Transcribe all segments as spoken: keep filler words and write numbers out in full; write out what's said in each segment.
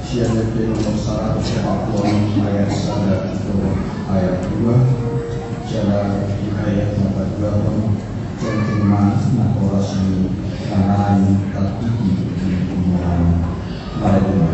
Sian Ende nomor saratus opat pulu onom ayat sada tu ayat dua. Jala di ayat na paduahon, tontu ma na horas ni na naeng tartingki di umur. Marende ma.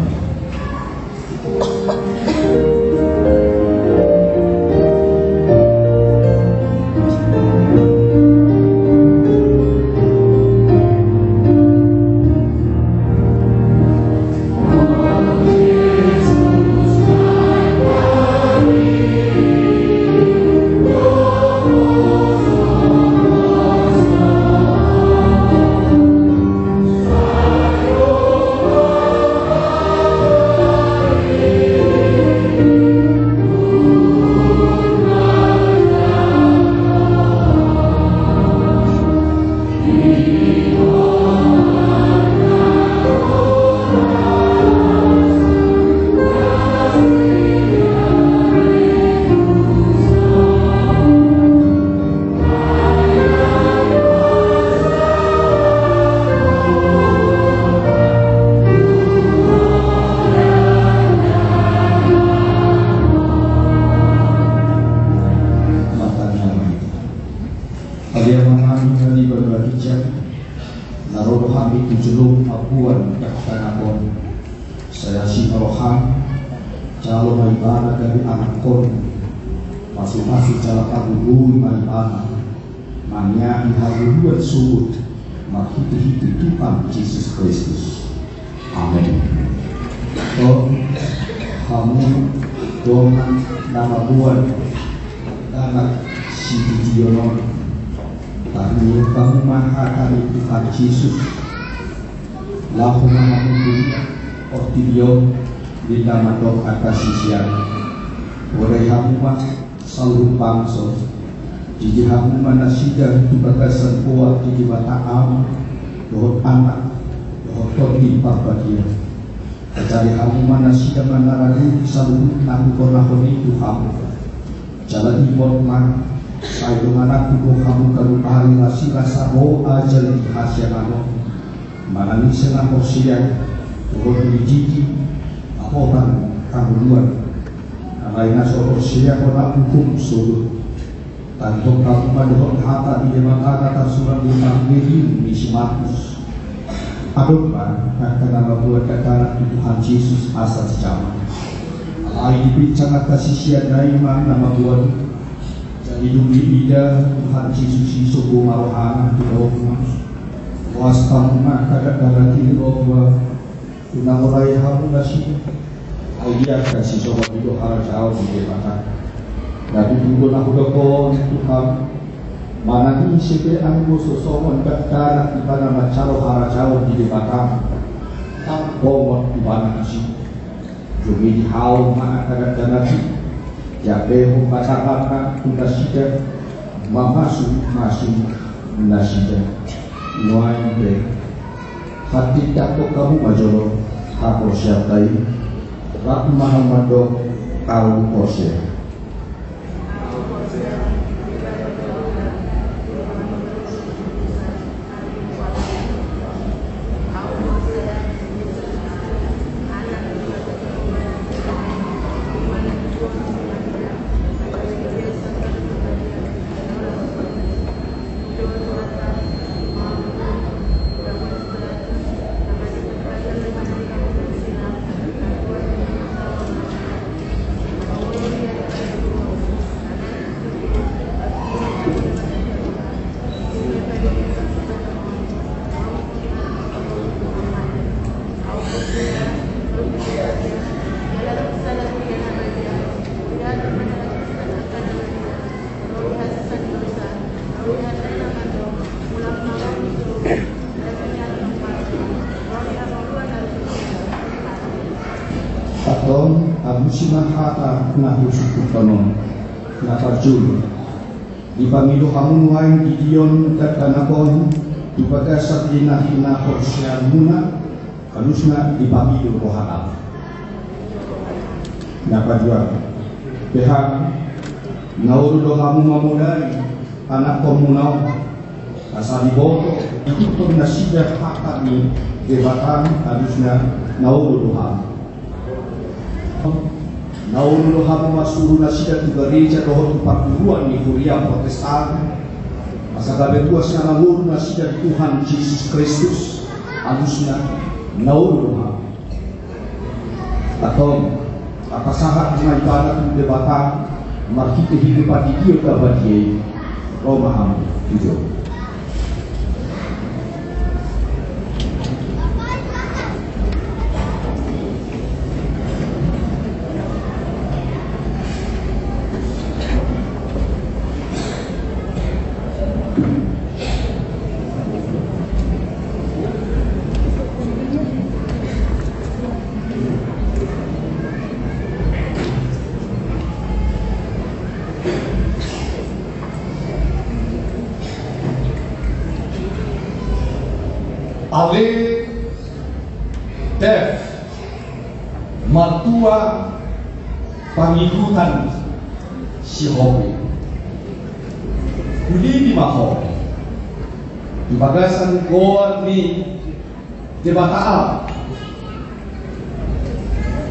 Martangiang ma hita. Ale Amanta na di banua ginjang, na ro do hami tu joloM mamboan dakdanak on. Sai asi ma rohaM, jalo ma Ibana gabe anakkoM. Pasupasu jala panggohi ma Ibana, mangiahi hangoluan sogot, marhitehite Tuhan Jesus Kristus. Amen. Antong, hamu dongan na mamboan dakdanak sididion on, taringot hamu ma hata ni Tuhan Jesus. Laho ma hamu tu portibi on, ninna mandok angka sisean: Podai hamu ma saluhut bangso, didi hamu ma nasida tu bagasan goar ni Debata Ama, dohot Anak, dohot Tondi Parbadia. Ajari hamu ma nasida manaraduhi saluhut na huhonahon i tu hamu. Jala ingot ma, sai dongananku do hamu ganup ari, las ni las ro ajal di hasiangan on. Manang ise na porsea, dohot dididi, dapotan hangoluan. Alai na so porsea hona uhum sogot. Tangihon hamu ma dohot hata ni Debata na tarsurat di Evangelium ni si Markus. Adong ma angka na mamboan dakdanak tu Tuhan Jesus asa dijama. Alai dipinsang angka siseanna i ma na mamboan i. Jadi dung diida Tuhan Jesus i, sogo ma rohana, didok ma: Loas hamu ma angka dakdanak i, ro hua, unang orai hamu nasida. Ai di angka sisongon i do harajaon ni Debata. Na tutu do na hudok on tu hamu, manang ise pe anggo so songon dakdanak ibana manjalo harajaon ni Debata, ndang tongon ibana tusi. Dung i dihaon ma angka dakdanak i, diambehon ma tanganna tu nasida, mamasumasu nasida. Nuaeng pe, hatindangkon hamu ma jolo haporseaonta i. Rap ma hamu mandok: Ahu porsea. Antong, alusi ma hata na husungkunon on. Na parjolo, dipangido hamu nuaeng didion dakdanak on tu bagasan di na hinaporseaonmuna, alusna dipangido rohana. Na paduahon, beha, na olo do hamu mamodai anakkonmuna on, asa diboto, diihuthon nasida hata ni Debata, alusna na olo do hamu. Na olo do hamu marsuru nasida tu gareja dohot tu parguruan ni huria Protestan, asa gabe tuas na mangolu nasida di Tuhan Jesus Kristus. Alusna, na olo do hamu. Antong, tapasahat ma ibana tu Debata marhitehite pandidion na badia i. Ro ma hamu tu jolo. Ale Dave, martua pangihut ni si Hopi. Hulidi ma ho di bagasan goar ni Debata Ama,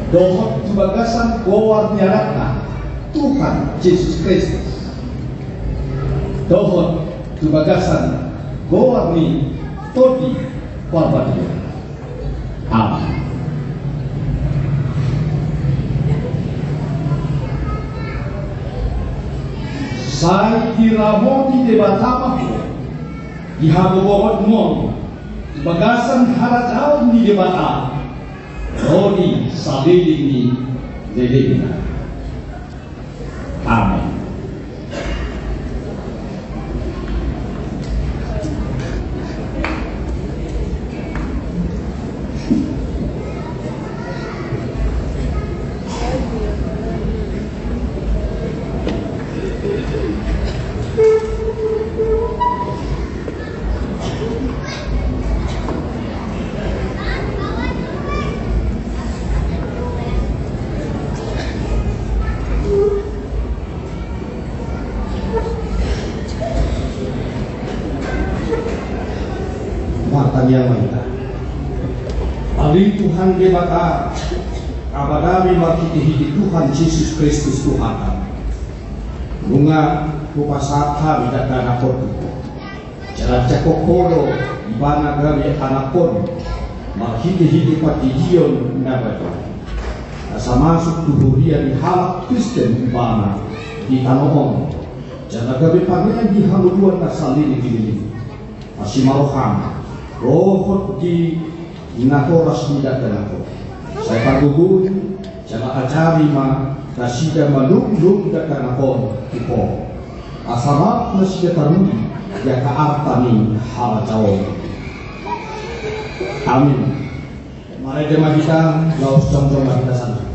dohot tu bagasan goar ni Anakna, Tuhan Jesus Kristus, dohot tu bagasan goar ni Tondi Parbadia. Amen. Sai diramoti Debata ma ho di hagogoonmon, di bagasan harajaon ni Debata, ro di saleleng ni lelengna. Amen. Martangiang ma hita. Ale Tuhan Debata, Ama nami marhitehite Tuhan Jesus Kristus Tuhanta, nunga hupasahat hami dakdanak on tu Ho. Jala jangkon Ho do ibana gabe anakkon marhitehite pandidion na badia, asa masuk tu huria ni halak Kristen ibana di tano on, jala gabe panean di hangoluan na saleleng ni lelengna. Asi ma roham dohot di natoras ni dakdanak on. Sai pargogoi jala ajari ma nasida manungkun dakdanak on tu Ho, asa rap nasida taruli di angka arta ni harajaon. Amin. Marende ma hita, laos jongjong ma hita sana.